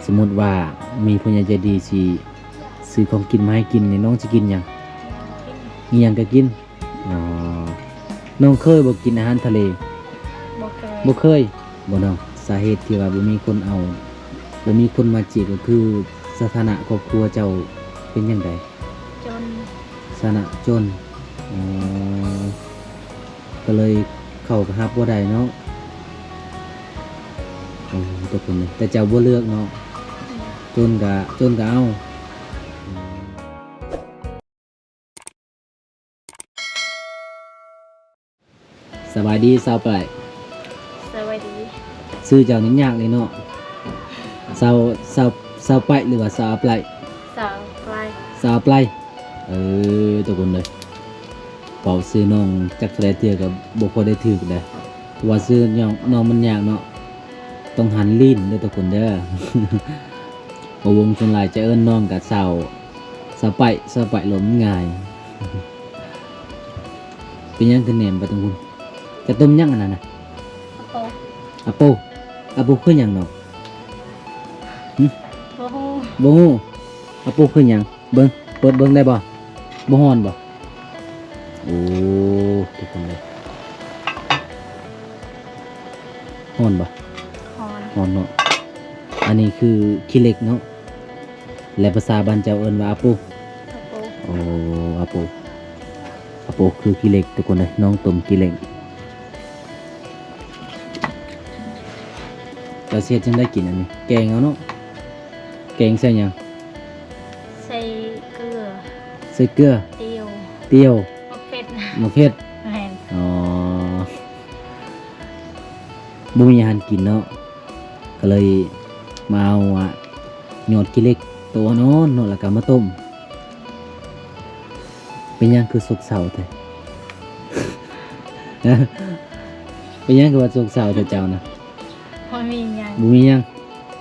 ສົມມຸດວ່າມີຜູ້ໃຫຍ່ໃຈດີຊິຊື້ຂອງກິນມາໃຫ້ກິນນີ້ ນ້ອງຊິກິນຫຍັງ? ອີ່ຫຍັງກໍກິນ. ອໍ ນ້ອງເຄີຍບໍ່ກິນອາຫານທະເລ? ບໍ່ເຄີຍ. ບໍ່ເຄີຍບໍ່ນ້ອງ? ສາເຫດທີ່ວ່າບໍ່ມີຄົນເອົາ ບໍ່ມີຄົນມາຈີບ ກໍຄືສະຖານະຄອບຄົວເຈົ້າເປັນຈັ່ງໃດ? ຈົນ. ສະຖານະຈົນ. ອໍ ກໍເລີຍເຂົາກໍຮັບບໍ່ໄດ້ເນາະ. ໂອ້ ຕົກຄົນເລີຍ ແຕ່ເຈົ້າບໍ່ເລືອກເນາະ. ຈົນກະ ຈົນກະເອົາ. ສະບາຍດີສາວປາຍ. ສະບາຍດີ. ຊື່ເຈົ້ານີ້ຍາກເລີຍເນາະ. ສາວ ສາວ ສາວປາຍ ຫຼືວ່າສາວອາປາຍ? ສາວປາຍ. ສາວອາປາຍ. ເອີ ທຸກຄົນເດີ ເວົ້າຊື່ນ້ອງຈັກເທົ່າໃດເທື່ອກໍບໍ່ຄ່ອຍໄດ້ຖືກເດ້ ເພາະວ່າຊື່ນ້ອງ ນ້ອງມັນຍາກເນາະ. ຕ້ອງຫັນລີ້ນເດີທຸກຄົນເດີ. ເວົ້າວົງສ່ວນຫຼາຍຈະເອີ້ນນ້ອງກະສາວ ສາວປາຍ ສາວປາຍ ໂລດມັນງ່າຍ. ເປັນຫຍັງຄືແນມໄປທາງພຸ້ນ? ຈະຕົ້ມຫຍັງອັນນັ້ນນະ? ອາໂປ. ອາໂປ. ອາໂປຄືຫຍັງນ້ອງ? ຫຶ? ບໍ່ຮູ້. ບໍ່ຮູ້. ອາໂປຄືຫຍັງ? ເບິ່ງ ເປີດເບິ່ງໄດ້ບໍ່? ບໍ່ຮ້ອນບໍ່? ໂອ້ ທຸກຄົນເອີຍ ຮ້ອນບໍ່? ຮ້ອນ. ຮ້ອນເນາະ. ອັນນີ້ຄືຂີ້ເຫຼັກເນາະ ແລະ ພາສາບ້ານເຈົ້າເອີ້ນວ່າອາໂປ. ອາໂປ. ໂອ້ ອາໂປ. ອາໂປຄືຂີ້ເຫຼັກທຸກຄົນເອີຍ ນ້ອງຕົ້ມຂີ້ເຫຼັກ. ເຈົ້າຊິເຮັດຈັ່ງໃດກິນອັນນີ້? ແກງເອົາເນາະ. ແກງໃສ່ຫຍັງ? ໃສ່ເກືອ. ໃສ່ເກືອ. ຕຽວ. ຕຽວ. ໝາກເຜັດ. ໝາກເຜັດ. ແມ່ນ. ອໍ ບໍ່ມີອາຫານກິນເນາະ ກໍເລີຍມາເອົາ ອາ ຍອດຂີ້ເຫຼັກໂຕອ່ອນໆເນາະ ແລ້ວກໍມາຕົ້ມ. ເປັນຫຍັງຄືໂສກເສົ້າແທ້? ເປັນຫຍັງຄືວ່າໂສກເສົ້າແທ້ເຈົ້ານະ? ບໍ່ມີຫຍັງ. ບໍ່ມີຫຍັງ.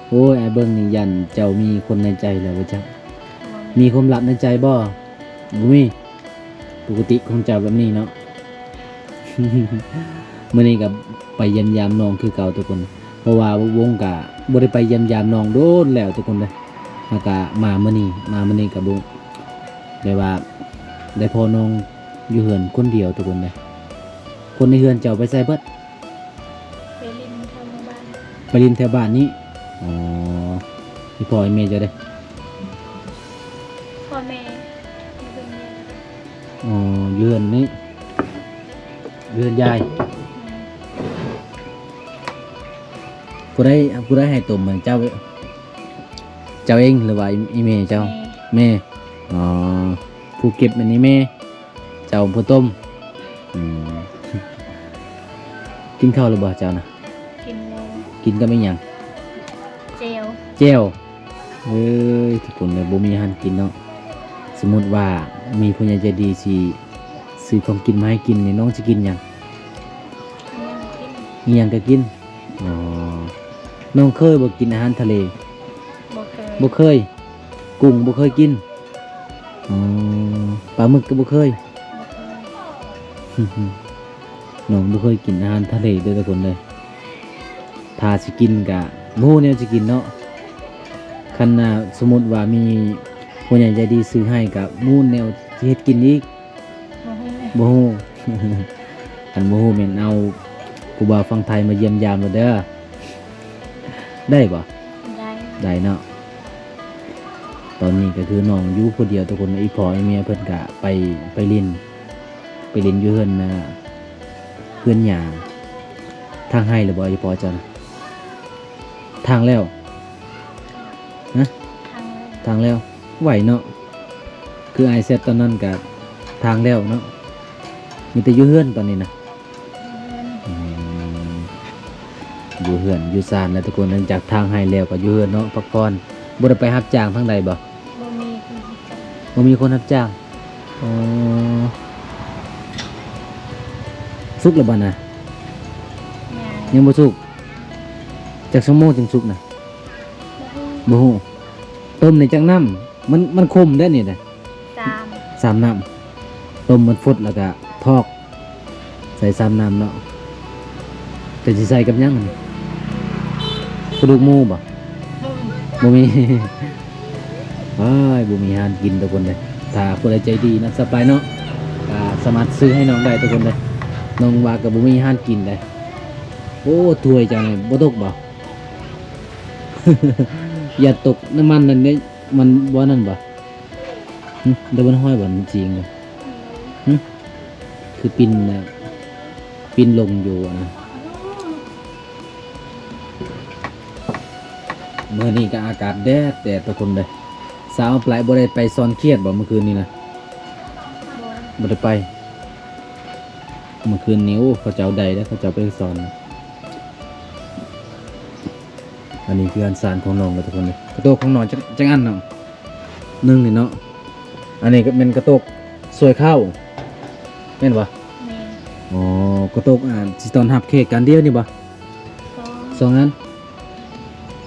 ໂອ້ຍ ອ້າຍເບິ່ງນີ້ຢ້ານເຈົ້າມີຄົນໃນໃຈແລ້ວວ່າຈັ່ງ. ບໍ່ມີ. ມີຄວາມລັບໃນໃຈບໍ່? ບໍ່ມີ. ປົກກະຕິຂອງເຈົ້າແບບນີ້ເນາະ. ມື້ນີ້ກໍໄປຢ້ຽມຢາມນ້ອງຄືເກົ່າທຸກຄົນ ເພາະວ່າວົງກະບໍ່ໄດ້ໄປຢ້ຽມຢາມນ້ອງໂດນແລ້ວທຸກຄົນເດີ. ແລ້ວກະມາມື້ນີ້ ມາມື້ນີ້ກະບໍ່ ແບບວ່າໄດ້ພໍ້ນ້ອງຢູ່ເຮືອນຄົນດຽວທຸກຄົນເດີ. ຄົນໃນເຮືອນເຈົ້າໄປໃສເບິດ? ໄປຫຼິ້ນແຖວໝູ່ບ້ານ. ໄປຫຼິ້ນແຖວບ້ານນີ້. ອໍ ອີ່ພໍ່ອີ່ແມ່ເຈົ້າເດ? ພໍ່ແມ່ຢູ່ເຮືອນຍາຍ. ອໍ ຢູ່ເຮືອນນີ້ ຢູ່ເຮືອນຍາຍ. ແມ່ນ. ຜູ້ໃດ ຜູ້ໃດໃຫ້ຕົ້ມມັນ? ເຈົ້າ ເຈົ້າເອງ ຫຼືວ່າອີ່ແມ່ເຈົ້າ? ແມ່. ແມ່. ອໍ ຜູ້ເກັບອັນນີ້ແມ່ ເຈົ້າຜູ້ຕົ້ມ. ອືມ ກິນເຂົ້າແລ້ວບໍ່ເຈົ້ານະ? ກິນແລ້ວ. ກິນກັບອີ່ຫຍັງ? ແຈ່ວ. ແຈ່ວ. ເອີຍ ທຸກຄົນເອີຍ ບໍ່ມີອາຫານກິນເນາະ. ສົມມຸດວ່າມີຜູ້ໃຫຍ່ໃຈດີຊິຊື້ຂອງກິນມາໃຫ້ກິນນີ້ ນ້ອງຊິກິນຫຍັງ? ຫຍັງກໍກິນ. ອີ່ຫຍັງກໍກິນ. ອໍ ນ້ອງເຄີຍບໍ່ກິນອາຫານທະເລ? ບໍ່ເຄີຍ. ບໍ່ເຄີຍ. ກຸ້ງບໍ່ເຄີຍກິນ. ອໍ ປາໝຶກກໍບໍ່ເຄີຍ. ບໍ່ເຄີຍ. ນ້ອງບໍ່ເຄີຍກິນອາຫານທະເລເດີທຸກຄົນເດີ. ຖ້າຊິກິນກະບໍ່ຮູ້ແນວຊິກິນເນາະ. ຄັນ ສົມມຸດວ່າມີຜູ້ໃຫຍ່ໃຈດີຊື້ໃຫ້ກະບໍ່ຮູ້ແນວຊິເຮັດກິນອີກ. ບໍ່ຮູ້. ບໍ່ຮູ້. ຄັນບໍ່ຮູ້ແມ່ນເອົາຜູ້ບ່າວຝັ່ງໄທມາຢ້ຽມຢາມໂລດເດີ. ໄດ້ບໍ່? ໄດ້. ໄດ້ເນາະ. ຕອນນີ້ກໍຄືນ້ອງຢູ່ຜູ້ດຽວທຸກຄົນ ອີ່ພໍ່ອີ່ແມ່ເພິ່ນກະໄປ ໄປຫຼິ້ນ ໄປຫຼິ້ນຢູ່ເຮືອນ ເຮືອນຍ່າ. ຖາງໄຮ່ແລ້ວບໍ່ ອີ່ພໍ່ເຈົ້ານະ? ຖາງແລ້ວ. ຮະ? ຖາງແລ້ວ. ຖາງແລ້ວ. ໄວເນາະ. ຄືອ້າຍແຊັດຕອນນັ້ນກະຖາງແລ້ວເນາະ. ມີແຕ່ຢູ່ເຮືອນຕອນນີ້ນະ. ອືມ ຢູ່ເຮືອນຢູ່ຊານແລ້ວທຸກຄົນ ຫຼັງຈາກຖາງໄຮ່ແລ້ວກໍຢູ່ເຮືອນເນາະ ພັກຜ່ອນ. ບໍ່ໄດ້ໄປຮັບຈ້າງທາງໃດບໍ່? ບໍ່ມີຄົນຮັບຈ້າງ. ອໍ ສຸກແລ້ວບໍ່ນະ? ຍັງ. ຍັງບໍ່ສຸກ. ຈັກຊົ່ວໂມງຈຶ່ງສຸກນະ? ບໍ່ຮູ້. ບໍ່ຮູ້. ຕົ້ມໃນຈັກນ້ຳ? ມັນ ມັນຂົມເດ້ນີ້ນະ. ສາມ. ສາມນ້ຳ. ຕົ້ມມັນຟົດແລ້ວກະຖອກໃສ່ສາມນ້ຳເນາະ. ເຈົ້າຊິໃສ່ກັບຫຍັງອັນນີ້? ກະດູກໝູບໍ່? ໝູ. ບໍ່ມີ ເອີຍ ບໍ່ມີຮ້ານກິນທຸກຄົນເດ້. ຖ້າຜູ້ໃດໃຈດີນະ ສະປາຍເນາະ ກໍສາມາດຊື້ໃຫ້ນ້ອງໄດ້ທຸກຄົນເດ້. ນ້ອງວ່າກໍບໍ່ມີຮ້ານກິນເດ້. ໂອ້ ຖ້ວຍເຈົ້ານີ້ບໍ່ຕົກບໍ່? ຢ່າຕົກ ນ້ຳມັນນັ້ນເດ້ ມັນບໍ່ນັ້ນບໍ່? ຫຶ ແລ້ວມັນຫ້ອຍບໍ່? ມັນຈິງບໍ່? ຫຶ ຄືປິ່ນນະ ປິ່ນລົງຢູ່ນະ. ມື້ນີ້ກໍອາກາດແດດ ແດດທຸກຄົນເດີ. ສາວປາຍບໍ່ໄດ້ໄປສອນຂຽດບໍ່ມື້ຄືນນີ້ນະ? ບໍ່ ບໍ່ໄດ້ໄປ. ມື້ຄືນນີ້ ໂອ້ ເຂົາເຈົ້າໄດ້ເດ້ ເຂົາເຈົ້າໄປສອນນະ. ອັນນີ້ຄືເຮືອນຊານຂອງນ້ອງເດີທຸກຄົນເດີ. ກະໂຕກຂອງນ້ອງຈັກ ຈັກອັນນ້ອງ? ໜຶ່ງນີ້ເນາະ. ອັນນີ້ກໍແມ່ນກະໂຕກຊ່ວຍເຂົ້າ ແມ່ນບໍ່? ແມ່ນ. ອໍ ກະໂຕກ ອ່າ ຊິຕ້ອນຮັບແຂກ ອັນດຽວນີ້ບໍ່? ສອງ ສອງອັນ.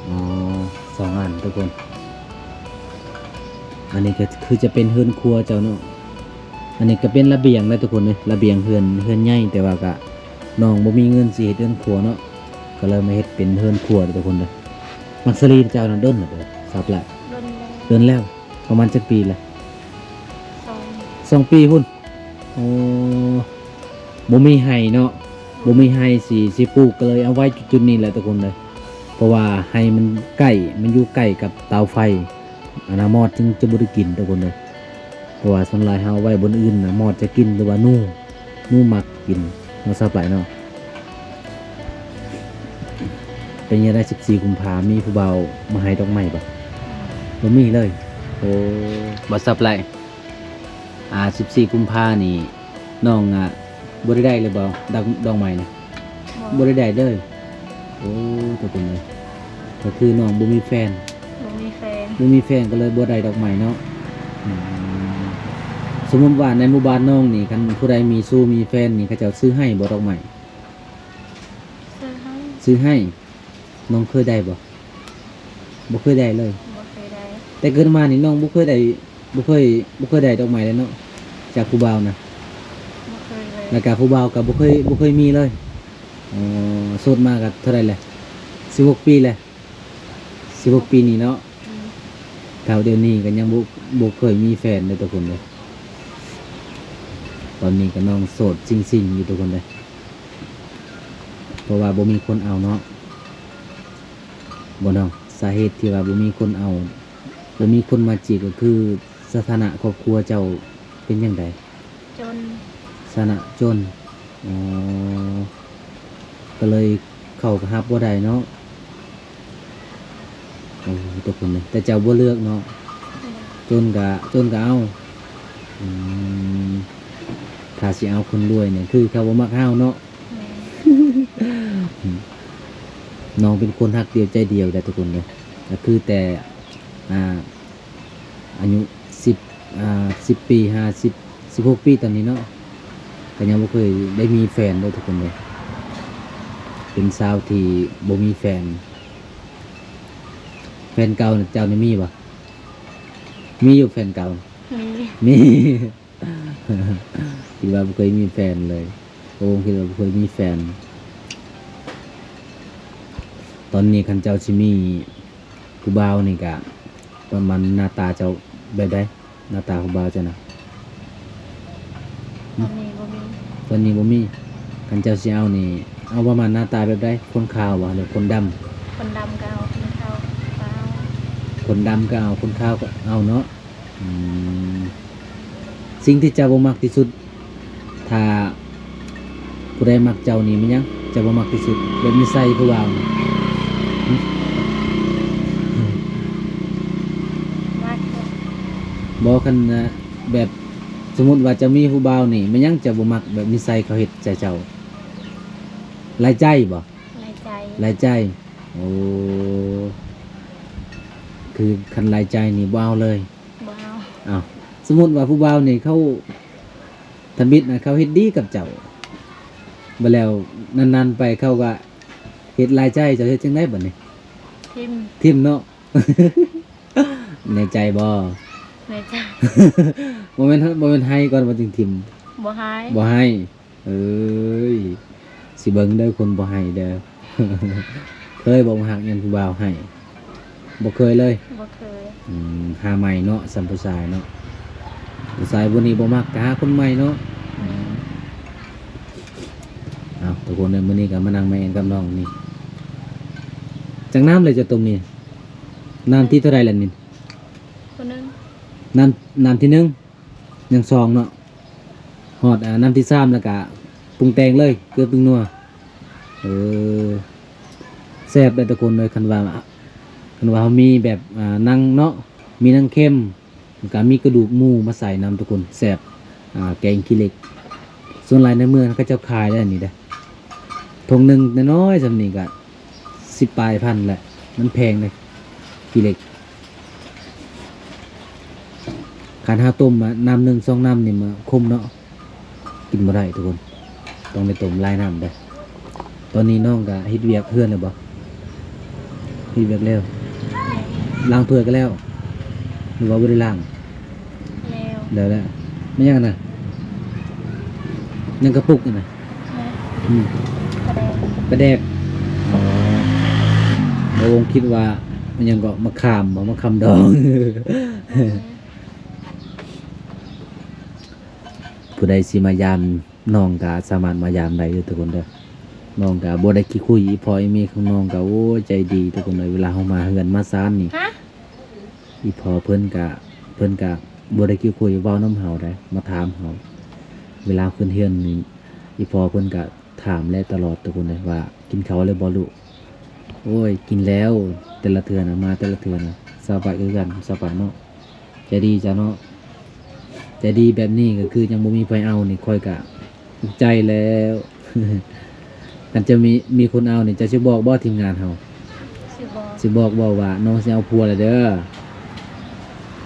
ອໍ ສອງອັນທຸກຄົນ. ອັນນີ້ກໍຄືຈະເປັນເຮືອນຄົວເຈົ້າເນາະ. ອັນນີ້ກໍເປັນລະບຽງເດີທຸກຄົນເອີຍ ລະບຽງເຮືອນ ເຮືອນໃຫຍ່ ແຕ່ວ່າກະນ້ອງບໍ່ມີເງິນຊິເຮັດເຮືອນຄົວເນາະ ກໍເລີຍມາເຮັດເປັນເຮືອນຄົວເດີທຸກຄົນເດີ. ໝາກສາລີເຈົ້ານັ້ນດົນແລ້ວບໍ່? ສາວປາຍ ດົນແລ້ວ. ປະມານຈັກປີລະ? ສອງ ສອງປີພຸ້ນ. ໂອ້ ບໍ່ມີໄຮ່ເນາະ ບໍ່ມີໄຮ່ຊິ ຊິປູກ ກໍເລີຍເອົາໄວ້ຈຸດນີ້ແຫຼະທຸກຄົນເດີ. ເພາະວ່າໄຮ່ມັນໃກ້ ມັນຢູ່ໃກ້ກັບເຕົາໄຟ ອັນນະມອດຈຶ່ງຈະບໍ່ໄດ້ກິນທຸກຄົນເດີ. ເພາະວ່າສ່ວນຫຼາຍເຮົາໄວ້ບ່ອນອື່ນນະ ມອດຈະກິນ ຫຼືວ່າໜູ ໜູມັກກິນເນາະ ສາວປາຍເນາະ. ເປັນຈັ່ງໃດ ສິບສີ່ກຸມພາ ມີຜູ້ບ່າວມາໃຫ້ດອກໄມ້ບໍ່? ບໍ່ມີເລີຍ. ໂອ້ ບໍ່ ສາວປາຍ ອ່າ ສິບສີ່ກຸມພານີ້ ນ້ອງ ອ່າ ບໍ່ໄດ້ໄດ້ເລີຍບໍ່ ດອກ ດອກໄມ້ນະ? ບໍ່ ບໍ່ໄດ້ໄດ້ເລີຍ. ໂອ້ ທຸກຄົນເອີຍ ກໍຄືນ້ອງບໍ່ມີແຟນ. ບໍ່ມີແຟນ. ບໍ່ມີແຟນກໍເລີຍບໍ່ໄດ້ດອກໄມ້ເນາະ. ອືມ ສົມມຸດວ່າໃນໝູ່ບ້ານນ້ອງນີ້ ຄັນຜູ້ໃດມີຊູ້ມີແຟນນີ້ ເຂົາເຈົ້າຊື້ໃຫ້ບໍ່ດອກໄມ້? ຊື້ໃຫ້. ຊື້ໃຫ້. ນ້ອງເຄີຍໄດ້ບໍ່? ບໍ່ເຄີຍໄດ້ເລີຍ. ບໍ່ເຄີຍໄດ້. ແຕ່ເກີດມານີ້ນ້ອງບໍ່ເຄີຍໄດ້ ບໍ່ເຄີຍ ບໍ່ເຄີຍໄດ້ດອກໄມ້ເລີຍເນາະ ຈາກຜູ້ບ່າວນະ? ບໍ່ເຄີຍເລີຍ. ແລ້ວກະຜູ້ບ່າວກໍບໍ່ເຄີຍ ບໍ່ເຄີຍມີເລີຍ. ອໍ ໂສດມາກໍເທົ່າໃດແຫຼະ? ສິບຫົກປີແຫຼະ. ສິບຫົກປີນີ້ເນາະ. ອືມ ເທົ່າດຽວນີ້ກໍຍັງບໍ່ ບໍ່ເຄີຍມີແຟນເດີທຸກຄົນເດີ. ຕອນນີ້ກໍນ້ອງໂສດຊິງໆຢູ່ທຸກຄົນເດີ ເພາະວ່າບໍ່ມີຄົນເອົາເນາະ. ບໍ່ນ້ອງ ສາເຫດທີ່ວ່າບໍ່ມີຄົນເອົາ ບໍ່ມີຄົນມາຈີບ ກໍຄືສະຖານະຄອບຄົວເຈົ້າເປັນຈັ່ງໃດ? ຈົນ. ສະຖານະຈົນ. ອໍ ກໍເລີຍເຂົາກໍຮັບບໍ່ໄດ້ເນາະ. ໂອ້ ຕົກຄົນເລີຍ ແຕ່ເຈົ້າບໍ່ເລືອກເນາະ. ແມ່ນ. ຈົນກະ ຈົນກະເອົາ. ອືມ ຖ້າຊິເອົາຄົນລວຍນີ້ ຄືເຂົາບໍ່ມັກເຮົາເນາະ. ແມ່ນ. ນ້ອງເປັນຄົນຮັກດຽວໃຈດຽວໄດ໋ທຸກຄົນເດີ ກໍຄືແຕ່ ອ່າ ອາຍຸສິບ ອ່າ ສິບປີ ຫາ ສິບ ສິບຫົກປີຕອນນີ້ເນາະ ກໍຍັງບໍ່ເຄີຍໄດ້ມີແຟນເດີທຸກຄົນເດີ ເປັນສາວທີ່ບໍ່ມີແຟນ. ແຟນເກົ່າເຈົ້ານີ້ມີບໍ່? ມີຢູ່ແຟນເກົ່າ? ມີ ມີ. ຄິດວ່າບໍ່ເຄີຍມີແຟນເລີຍ. ໂອ້ ຄິດວ່າບໍ່ເຄີຍມີແຟນ. ຕອນນີ້ຄັນເຈົ້າຊິມີຜູ້ບ່າວນີ້ກະປະມານໜ້າຕາເຈົ້າແບບໃດ? ໜ້າຕາຜູ້ບ່າວເຈົ້ານະ? ຕອນນີ້ບໍ່ມີ. ຕອນນີ້ບໍ່ມີ. ຄັນເຈົ້າຊິເອົານີ້ ເອົາປະມານໜ້າຕາແບບໃດ? ຄົນຂາວບໍ່ ຫຼືຄົນດຳ? ຄົນດຳກໍເອົາ ຄົນຂາວກໍເອົາ. ຄົນດຳກໍເອົາ ຄົນຂາວກໍເອົາເນາະ. ອືມ ສິ່ງທີ່ເຈົ້າບໍ່ມັກທີ່ສຸດ ຖ້າຜູ້ໃດມັກເຈົ້ານີ້ ແມ່ນຫຍັງເຈົ້າບໍ່ມັກທີ່ສຸດ ແບບນິໄສຜູ້ບ່າວນີ້? ຫຶ ມັກຢູ່. ບໍ່ ຄັນ ແບບ ສົມມຸດວ່າເຈົ້າມີຜູ້ບ່າວນີ້ ແມ່ນຫຍັງເຈົ້າບໍ່ມັກ ແບບນິໄສເຂົາເຮັດໃສ່ເຈົ້າ? ຫຼາຍໃຈບໍ່? ຫຼາຍໃຈ. ຫຼາຍໃຈ. ໂອ້ ຄືຄັນຫຼາຍໃຈນີ້ບໍ່ເອົາເລີຍ? ບໍ່ເອົາ. ອ້າວ ສົມມຸດວ່າຜູ້ບ່າວນີ້ເຂົາ ທຳອິດນະ ເຂົາເຮັດດີກັບເຈົ້າ ບາດແລ້ວນານໆໄປເຂົາກໍເຮັດຫຼາຍໃຈ ເຈົ້າເຮັດຈັ່ງໃດບາດນີ້? ຖິ້ມ. ຖິ້ມເນາະ. ແນ່ໃຈບໍ່? ແນ່ໃຈ. ບໍ່ແມ່ນ ບໍ່ແມ່ນໄຫ້ກ່ອນບໍ່ຈຶ່ງຖິ້ມ? ບໍ່ໄຫ້. ບໍ່ໄຫ້. ເອີຍ ຊິເບິ່ງເດີຄົນບໍ່ໄຫ້ເດີ. ເຄີຍບໍ່ຮັກຍ້ອນຜູ້ບ່າວໄຫ້? ບໍ່ເຄີຍເລີຍ? ບໍ່ເຄີຍ. ອືມ ຫາໃໝ່ເນາະ ສ່ຳຜູ້ຊາຍເນາະ. ຜູ້ຊາຍຜູ້ນີ້ບໍ່ມັກ ກໍຫາຄົນໃໝ່ເນາະ. ອືມ ເອົາ ທຸກຄົນເອີຍ ມື້ນີ້ກໍມານັ່ງມາແອ່ນກັບນ້ອງນີ້. ຈັກນ້ຳແລ້ວເຈົ້າຕົ້ມນີ້? ນ້ຳທີເທົ່າໃດແລ້ວນີ້? ຜູ້ໜຶ່ງ. ນ້ຳ ນ້ຳທີໜຶ່ງ ຍັງສອງເນາະ. ຮອດ ອາ ນ້ຳທີສາມແລ້ວກະປຸງແຕ່ງເລີຍ ເກືອຕຶງນົວ. ເອີ ແຊບເດ້ທຸກຄົນເອີຍ. ຄັນວ່າ ຄັນວ່າເຮົາມີແບບ ອາ ໜັງເນາະ ມີໜັງເຄັມ ແລ້ວກະມີກະດູກໝູມາໃສ່ນຳທຸກຄົນ ແຊບ. ອາ ແກງຂີ້ເຫຼັກ ສ່ວນຫຼາຍໃນເມືອງເຂົາເຈົ້າຂາຍແລ້ວນີ້ເດ້. ຖົງໜຶ່ງນ້ອຍໆສ່ຳນີ້ກະສິບປາຍພັນແຫຼະ ມັນແພງເດ້ ຂີ້ເຫຼັກ. ຄັນເຮົາຕົ້ມມານ້ຳໜຶ່ງສອງນ້ຳນີ້ມາຂົມເນາະ ກິນບໍ່ໄດ້ທຸກຄົນ ຕ້ອງໄດ້ຕົ້ມຫຼາຍນ້ຳເດ້. ຕອນນີ້ນ້ອງກະເຮັດວຽກເຮືອນແລ້ວບໍ່? ເຮັດວຽກແລ້ວ ລ້າງຖ້ວຍກໍແລ້ວ ຫຼືວ່າບໍ່ໄດ້ລ້າງ? ແລ້ວ ແລ້ວແຫຼະ. ແມ່ນຫຍັງຫັ້ນນະ? ຫຍັງກະປຸກຫັ້ນນະ? ອືມ ປາແດກ ປາແດກ. ອໍ ບໍ່ວົງຄິດວ່າ ຫຍັງເກາະ ມະຂາມບໍ ມະຂາມດອງ. ອືມ ຜູ້ໃດຊິມາຢາມນ້ອງກະສາມາດມາຢາມໄດ້ເດີທຸກຄົນເດີ. ນ້ອງກະບໍ່ໄດ້ຂີ້ຄຸຍ ອີ່ພໍ່ອີ່ແມ່ຂອງນ້ອງກະ ໂອ້ຍ ໃຈດີທຸກຄົນເອີຍ. ເວລາເຮົາມາເຮືອນມາຊານນີ້ ອີ່ພໍ່ເພິ່ນກະ ເພິ່ນກະບໍ່ໄດ້ຂີ້ຄຸຍ ເວົ້ານຳເຮົາໄດ໋ ມາຖາມເຮົາ. ເວລາຂຶ້ນເຮືອນນີ້ ອີ່ພໍ່ເພິ່ນກະຖາມແລະຕະຫຼອດທຸກຄົນເລີຍວ່າ ກິນເຂົ້າແລ້ວບໍ່ລູກ? ໂອ້ຍ ກິນແລ້ວ ແຕ່ລະເທື່ອນະ ມາແຕ່ລະເທື່ອນະ ສາວປາຍຄືກັນ ສາວປາຍເນາະ. ໃຈດີຈ້າເນາະ ໃຈດີແບບນີ້ກໍຄືຍັງບໍ່ມີໃຜເອົານີ້ ຂ້ອຍກະອຸກໃຈແລ້ວ. ຄັນຈະມີ ມີຄົນເອົານີ້ ເຈົ້າຊິບອກບໍ່ທີມງານເຮົາ? ຊິບອກ ຊິບອກບໍ່ວ່ານ້ອງຊິເອົາຜົວແລ້ວເດີ?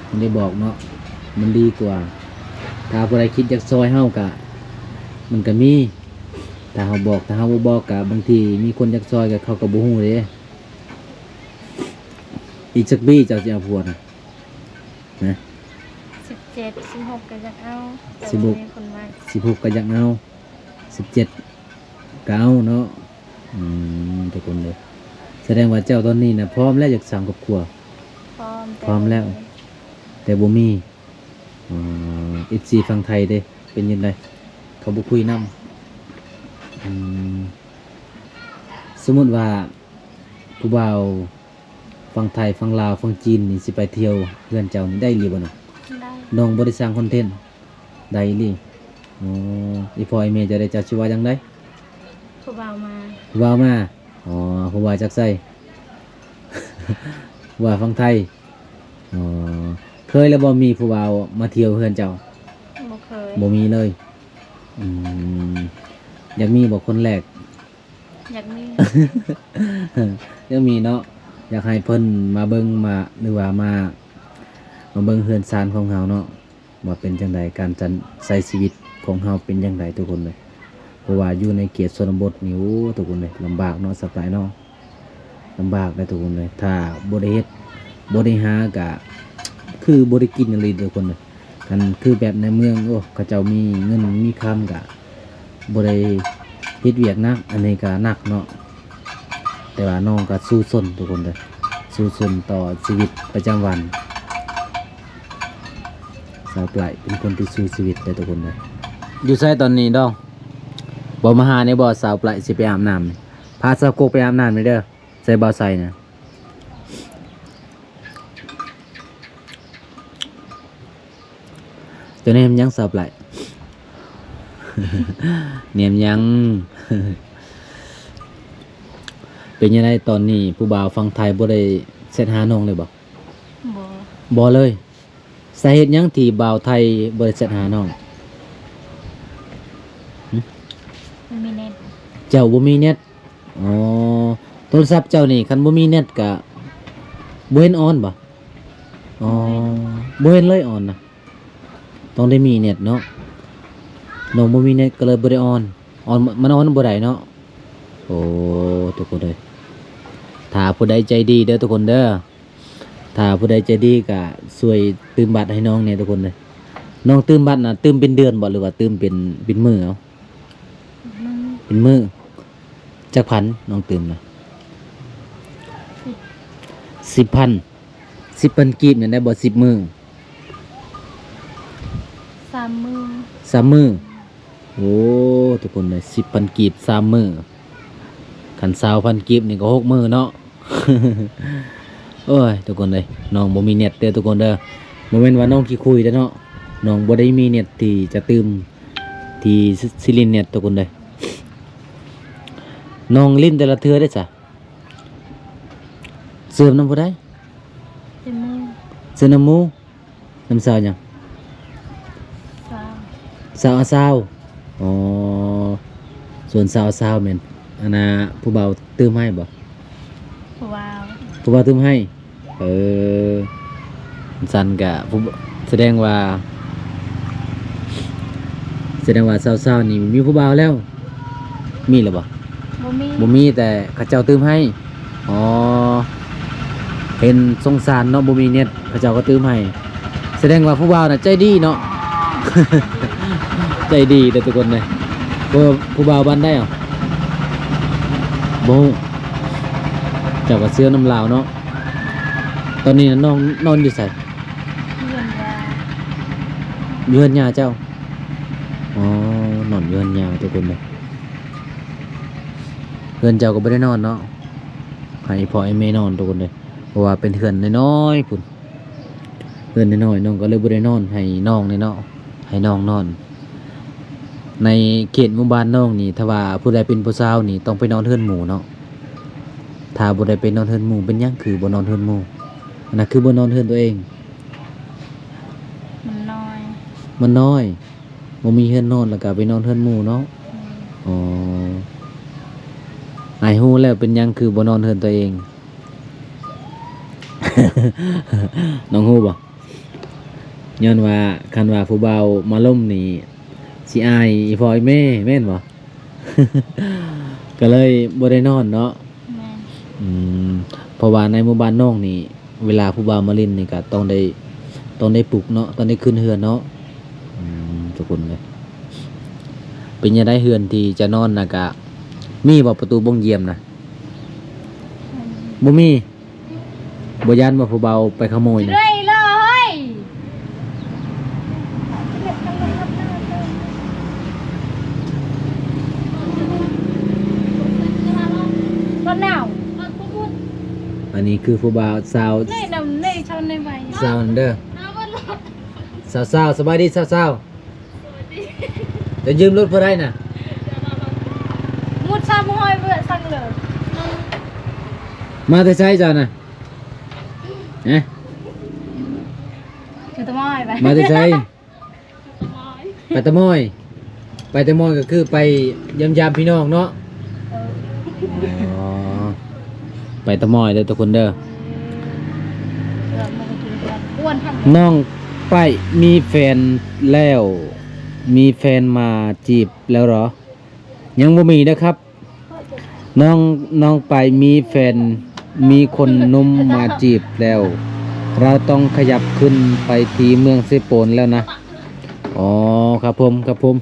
ມັນໄດ້ບອກເນາະ ມັນດີກວ່າ. ຖ້າຜູ້ໃດຄິດຢາກຊ່ອຍເຮົາກະ ມັນກະມີ ຖ້າເຮົາບອກ ຖ້າເຮົາບໍ່ບອກກະ ບາງທີມີຄົນຢາກຊ່ອຍກະ ເຂົາກະບໍ່ຮູ້ເດ້. ອີກຈັກປີເຈົ້າຊິເອົາຜົວນະ? ນະ ສິບເຈັດ ສິບຫົກ ກໍຢາກເອົາ ແຕ່ ສິບຫົກ ບໍ່ມີຄົນມັກ. ສິບຫົກ ກໍຢາກເອົາ ສິບເຈັດ ກໍເອົາເນາະ. ອືມ ທຸກຄົນເອີຍ ສະແດງວ່າເຈົ້າຕອນນີ້ນະ ພ້ອມແລ້ວຢາກສ້າງຄອບຄົວ? ພ້ອມ ພ້ອມແລ້ວ ແຕ່ບໍ່ມີ ແຕ່ບໍ່ມີ. ເອີ ເອັຟຊີຝັ່ງໄທເດ້ ເປັນຈັ່ງໃດ? ເຂົາບໍ່ຄຸຍນຳ? ອືມ ສົມມຸດວ່າຜູ້ບ່າວຝັ່ງໄທ ຝັ່ງລາວ ຝັ່ງຈີນນີ້ ຊິໄປທ່ຽວເຮືອນເຈົ້ານີ້ໄດ້ຫຼືບໍ່ນ້ອງ? ໄດ້. ນ້ອງບໍ່ໄດ້ສ້າງຄອນເທັນ? ໄດ້ອີ່ຫຼີ. ອໍ ອີ່ພໍ່ອີ່ແມ່ເຈົ້າເດ ເຈົ້າຊິວ່າຈັ່ງໃດ? ຜູ້ບ່າວມາ ຜູ້ບ່າວມາ. ອໍ ຜູ້ບ່າວຈາກໃສ? ຜູ້ບ່າວຝັ່ງໄທ. ອໍ ເຄີຍແລ້ວບໍ່ ມີຜູ້ບ່າວມາທ່ຽວເຮືອນເຈົ້າ? ບໍ່ເຄີຍ. ບໍ່ມີເລີຍ. ອືມ ຢາກມີບໍ່ຄົນແລກ? ຢາກມີ ຢາກມີເນາະ ຢາກໃຫ້ເພິ່ນມາເບິ່ງ ມາ ຫຼືວ່າມາ ມາເບິ່ງເຮືອນຊານຂອງເຮົາເນາະ ວ່າເປັນຈັ່ງໃດ ການຈັນ ໃຊ້ຊີວິດຂອງເຮົາເປັນຈັ່ງໃດທຸກຄົນເອີຍ. ເພາະວ່າຢູ່ໃນເຂດຊົນນະບົດນີ້ ໂອ້ ທຸກຄົນເອີຍ ລຳບາກເນາະ ສະບາຍເນາະ ລຳບາກເດ້ທຸກຄົນເອີຍ. ຖ້າບໍ່ໄດ້ເຮັດ ບໍ່ໄດ້ຫາ ກະຄືບໍ່ໄດ້ກິນອີ່ຫຼີທຸກຄົນເອີຍ. ຄັນຄືແບບໃນເມືອງ ໂອ້ ເຂົາເຈົ້າມີເງິນມີຄຳກະບໍ່ໄດ້ເຮັດວຽກໜັກ ອັນນີ້ກະໜັກເນາະ. ແຕ່ວ່ານ້ອງກະສູ້ຊົນທຸກຄົນເດີ ສູ້ຊົນຕໍ່ຊີວິດປະຈຳວັນ. ສາວປາຍເປັນຄົນທີ່ສູ້ຊີວິດເດີທຸກຄົນເດີ. ຢູ່ໃສຕອນນີ້ດອງ? ບໍ່ມາຫາແດ່ບໍ່? ສາວປາຍຊິໄປອາບນ້ຳ ພາສາວກົກໄປອາບນ້ຳແດ່ເດີ ໃສ່ບ່າວໄຊນະ. ເຈົ້າແນມຫຍັງສາວປາຍ? ແນມຫຍັງ? ເປັນຈັ່ງໃດຕອນນີ້ ຜູ້ບ່າວຝັ່ງໄທບໍ່ໄດ້ແຊັດຫານ້ອງເລີຍບໍ່? ບໍ່ ບໍ່ເລີຍ. ສາເຫດຫຍັງທີ່ບ່າວໄທບໍ່ໄດ້ແຊັດຫານ້ອງ? ຫຶ? ບໍ່ມີເນັດ. ເຈົ້າບໍ່ມີເນັດ? ອໍ ໂທລະສັບເຈົ້ານີ້ ຄັນບໍ່ມີເນັດກະບໍ່ເຫັນອອນບໍ? ອໍ ບໍ່ເຫັນ ບໍ່ເຫັນເລີຍອອນນະ ຕ້ອງໄດ້ມີເນັດເນາະ. ນ້ອງບໍ່ມີເນັດກໍເລີຍບໍ່ໄດ້ອອນ ອອນ ມັນອອນບໍ່ໄດ້ເນາະ. ໂອ້ ທຸກຄົນເອີຍ ຖ້າຜູ້ໃດໃຈດີເດີທຸກຄົນເດີ ຖ້າຜູ້ໃດໃຈດີກະຊ່ວຍຕື່ມບັດໃຫ້ນ້ອງແດ່ທຸກຄົນເດີ. ນ້ອງຕື່ມບັດນະ ຕື່ມເປັນເດືອນບໍ ຫຼືວ່າຕື່ມເປັນ ເປັນມື້ເອົາ? ເປັນມື້. ຈັກພັນນ້ອງຕື່ມນະ? ສິບ ສິບພັນ ສິບພັນກີບນີ້ໄດ້ບໍ່ ສິບມື້? ສາມມື້ ສາມມື້. ໂອ້ ທຸກຄົນເອີຍ ສິບພັນກີບສາມມື້ ຄັນຊາວພັນກີບນີ້ກໍຫົກມື້ເນາະ. ໂອ້ຍ ທຸກຄົນເອີຍ ນ້ອງບໍ່ມີເນັດເດີທຸກຄົນເດີ. ບໍ່ແມ່ນວ່ານ້ອງຂີ້ຄຸຍເດີເນາະ, ນ້ອງບໍ່ໄດ້ມີເນັດທີ່ຈະຕື່ມ ທີ່ຊິຫຼິ້ນເນັດທຸກຄົນເດີ. ນ້ອງຫຼິ້ນແຕ່ລະເທື່ອເດ້ຊະ ເສີມນຳຜູ້ໃດ? ເສີມນຳໝູ່ ເສີມນຳໝູ່? ນຳສາວຫຍັງ? ສາວ ສາວອາຊາວ. ອໍ ສ່ວນສາວອາຊາວແມ່ນ ອັນນ່າ ຜູ້ບ່າວຕື່ມໃຫ້ບໍ່? ຜູ້ບ່າວ ຜູ້ບ່າວຕື່ມໃຫ້. ເອີ ຊັ້ນກະຜູ້ ສະແດງວ່າ ສະແດງວ່າສາວໆນີ້ມີຜູ້ບ່າວແລ້ວ ມີແລ້ວບໍ່? ບໍ່ມີ ບໍ່ມີ ແຕ່ເຂົາເຈົ້າຕື່ມໃຫ້. ອໍ ເຫັນສົງສານເນາະ ບໍ່ມີເນັດ ເຂົາເຈົ້າກໍຕື່ມໃຫ້. ສະແດງວ່າຜູ້ບ່າວນະໃຈດີເນາະ ໃຈດີເດີທຸກຄົນເດີ. ຜູ້ ຜູ້ບ່າວບ້ານໃດເອົາ? ບໍ່ຮູ້ ເຈົ້າກໍເຊື່ອນຳລາວເນາະ. ຕອນນີ້ນະນ້ອງນອນຢູ່ໃສ? ເຮືອນຍາ ຢູ່ເຮືອນຍ່າເຈົ້າ. ອໍ ນອນຢູ່ເຮືອນຍ່າທຸກຄົນເດີ. ເຮືອນເຈົ້າກໍບໍ່ໄດ້ນອນເນາະ ໃຫ້ພໍ່ໃຫ້ແມ່ນອນທຸກຄົນເດີ ເພາະວ່າເປັນເຮືອນນ້ອຍໆພຸ້ນ. ເຮືອນນ້ອຍໆ ນ້ອງກໍເລີຍບໍ່ໄດ້ນອນ ໃຫ້ນ້ອງນີ້ເນາະ ໃຫ້ນ້ອງນອນ. ໃນເຂດໝູ່ບ້ານນ້ອງນີ້ ຖ້າວ່າຜູ້ໃດເປັນຜູ້ສາວນີ້ ຕ້ອງໄປນອນເຮືອນໝູ່ເນາະ. ຖ້າບໍ່ໄດ້ໄປນອນເຮືອນໝູ່ ເປັນຫຍັງຄືບໍ່ນອນເຮືອນໝູ່? ອັນນັ້ນຄືບໍ່ນອນເຮືອນຕົວເອງ? ມັນນ້ອຍ ມັນນ້ອຍ ບໍ່ມີເຮືອນນອນ ແລ້ວກໍໄປນອນເຮືອນໝູ່ເນາະ. ແມ່ນ ອໍ ອ້າຍຮູ້ແລ້ວ ເປັນຫຍັງຄືບໍ່ນອນເຮືອນຕົວເອງ? ນ້ອງຮູ້ບໍ່? ຍ້ອນວ່າຄັນວ່າຜູ້ບ່າວມາລົມນີ້ ຊິອາຍອີ່ພໍ່ອີ່ແມ່ ແມ່ນບໍ່? ກໍເລີຍບໍ່ໄດ້ນອນເນາະ. ແມ່ນ ອືມ ເພາະວ່າໃນໝູ່ບ້ານນ້ອງນີ້ ເວລາຜູ້ບ່າວມາຫຼິ້ນນີ້ກໍຕ້ອງໄດ້ ຕ້ອງໄດ້ປຸກເນາະ ຕ້ອງໄດ້ຂຶ້ນເຮືອນເນາະ. ອືມ ທຸກຄົນເອີຍ ເປັນຈັ່ງໃດເຮືອນທີ່ຈະນອນນະ ກະມີບໍ່ປະຕູໂປ້ງຢ້ຽມນະ? ອືມ ບໍ່ມີ. ບໍ່ຢ້ານວ່າຜູ້ບ່າວໄປຂະໂມຍນະ? ເລື້ອຍເລີຍ ຮ້ອນໜາວ. ອັນນີ້ຄືຜູ້ບ່າວສາວ ນີ້ນຳ ນີ້ຊາວໃນໄວ ສາວເດີ ສາວໆ ສະບາຍດີສາວໆ. ຈະຢືມລົດຜູ້ໃດນະ? ມຸດສາມຮ້ອຍເພື່ອສັ່ງເລີຍ. ມາແຕ່ໃສເຈົ້ານະ? ຮະ? ຢູ່ຕະມອຍໄປ. ມາແຕ່ໃສ? ໄປຕະມອຍ. ໄປຕະມອຍກໍຄືໄປຢ້ຽມຢາມພີ່ນ້ອງເນາະ? ເອີ ອໍ ໄປຕະມອຍເດີທຸກຄົນເດີ. ນ້ອງໄປມີແຟນແລ້ວ ມີແຟນມາຈີບແລ້ວເຫລອ? ຍັງບໍ່ມີເດີຄັບ ນ້ອງ ນ້ອງໄປມີແຟນ ມີຄົນໜຸ່ມມາຈີບແລ້ວ ເຮົາຕ້ອງຂະຫຍັບຂຶ້ນໄປທີ່ເມືອງເຊໂປນແລ້ວນະ. ອໍ ຄັບຜົມ ຄັບຜົມ.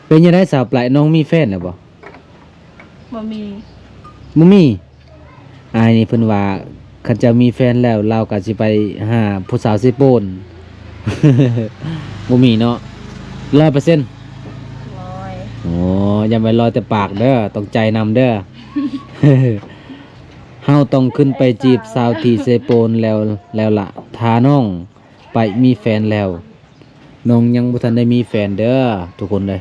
ເປັນຈັ່ງໃດສາວປາຍ ນ້ອງມີແຟນແລ້ວບໍ່? ບໍ່ມີ ບໍ່ມີ. ອ້າຍນີ້ເພິ່ນວ່າ ຄັນເຈົ້າມີແຟນແລ້ວ ລາວກໍຊິໄປຫາຜູ້ສາວເຊໂປນ. ບໍ່ມີເນາະ ຮ້ອຍເປີເຊັນ. ໂອ້ ຢ້ານວ່າຮ້ອຍແຕ່ປາກເດີ ຕ້ອງໃຈນຳເດີ. ເຮົາຕ້ອງຂຶ້ນໄປຈີບສາວທີ່ເຊໂປນແລ້ວ ແລ້ວລະ ຖ້ານ້ອງໄປມີແຟນແລ້ວ. ນ້ອງຍັງບໍ່ທັນໄດ້ມີແຟນເດີທຸກຄົນເດີ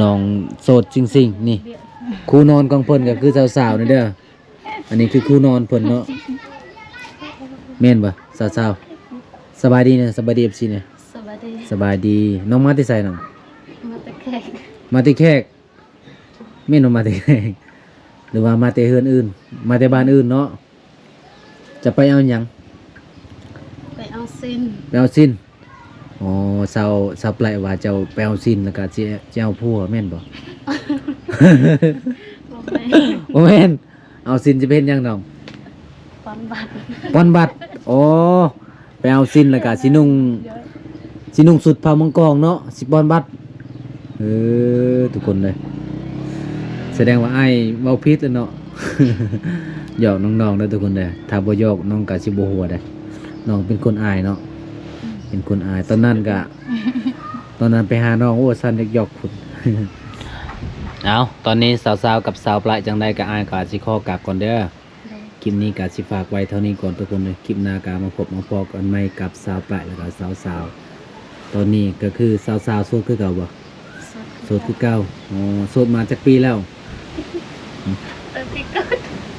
ນ້ອງໂສດຈິງໆ. ນີ້ ຄູ່ນອນຂອງເພິ່ນກໍຄືສາວໆນີ້ເດີ. ອັນນີ້ຄືຄູ່ນອນເພິ່ນເນາະ ແມ່ນບໍ່ສາວໆ? ສະບາຍດີນະ ສະບາຍດີ ເອັຟຊີ ນະ. ສະບາຍດີ ສະບາຍດີ. ນ້ອງມາແຕ່ໃສນ້ອງ? ມາແຕ່ແຂກ ມາແຕ່ແຂກ. ແມ່ນບໍ່ ມາແຕ່ແຂກ ຫຼືວ່າມາແຕ່ເຮືອນອື່ນ ມາແຕ່ບ້ານອື່ນເນາະ? ຈະໄປເອົາຫຍັງ? ໄປເອົາຊິນ ໄປເອົາຊິນ. ອໍ ຊາວ ຊາວປາຍວ່າເຈົ້າໄປເອົາຊິນ ແລ້ວກະຊິ ຊິເອົາຜົວແມ່ນບໍ່? ບໍ່ແມ່ນ ບໍ່ແມ່ນ. ເອົາຊິນຊິໄປເຮັດຫຍັງນ້ອງ? ປ່ອນບັດ ປ່ອນບັດ. ອໍ ໄປເອົາຊິນແລ້ວກະຊິນຸ່ງ ຊິນຸ່ງຊຸດຜ້າມັງກອງເນາະ ຊິປ່ອນບັດ. ເອີ ທຸກຄົນເອີຍ ສະແດງວ່າອ້າຍເວົ້າຜິດແລ້ວເນາະ. ຢອກນ້ອງໆເດີທຸກຄົນເດີ ຖ້າບໍ່ຢອກນ້ອງກໍຊິບໍ່ຫົວເດ້ ນ້ອງເປັນຄົນອາຍເນາະ ເປັນຄົນອາຍ ຕອນນັ້ນກະ ຕອນນັ້ນໄປຫານ້ອງ ໂອ້ ຊັ້ນຢອກໆພຸ້ນ ເອົາ ຕອນນີ້ສາວໆກັບສາວປາຍ ຈັ່ງໃດກໍອ້າຍກໍຊິຂໍກັບກ່ອນເດີ ຄລິບນີ້ກໍຊິຝາກໄວ້ເທົ່ານີ້ກ່ອນທຸກຄົນເດີ ຄລິບໜ້າກໍມາພົບມາພໍ້ກັນໃໝ່ກັບສາວປາຍ ແລ້ວກໍສາວໆ ຕອນນີ້ກໍຄືສາວໆໂສດຄືເກົ່າບໍ່? ໂສດຄືເກົ່າ ໂສດຄືເກົ່າ ອໍ ໂສດມາຈັກປີແລ້ວ? ແຕ່ປີເກີດ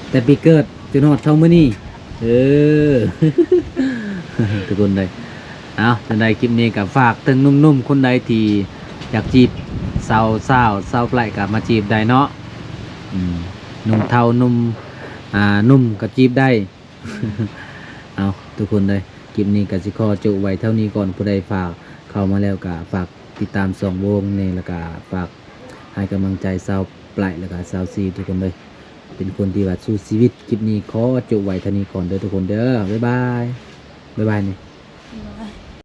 ແຕ່ປີເກີດຈົນຮອດເທົ່າມື້ນີ້ ເອີ ທຸກຄົນເດີ ເອົາ ຈັ່ງໃດຄລິບນີ້ກໍຝາກເຖິງໜຸ່ມໆຄົນໃດທີ່ຢາກຈີບສາວ ສາວ ສາວປາຍກໍມາຈີບໄດ້ເນາະ ອືມ ໜຸ່ມເຖົ້າ ໜຸ່ມ ອ່າ ໜຸ່ມກໍຈີບໄດ້ ເອົາ ທຸກຄົນເດີ ຄລິບນີ້ກໍຊິຂໍໂຈະໄວ້ເທົ່ານີ້ກ່ອນ ຜູ້ໃດຝາກເຂົ້າມາແລ້ວກໍຝາກຕິດຕາມຊ່ອງໂບງແດ່ ແລ້ວກໍຝາກໃຫ້ກຳລັງໃຈສາວປາຍ ແລ້ວກໍສາວຊີ ທຸກຄົນເດີ ເປັນຄົນທີ່ວ່າສູ້ຊີວິດ ຄລິບນີ້ຂໍໂຈະໄວ້ເທົ່ານີ້ກ່ອນເດີ ທຸກຄົນເດີ ບາຍບາຍ ບາຍບາຍນີ້ ບາຍບາຍ.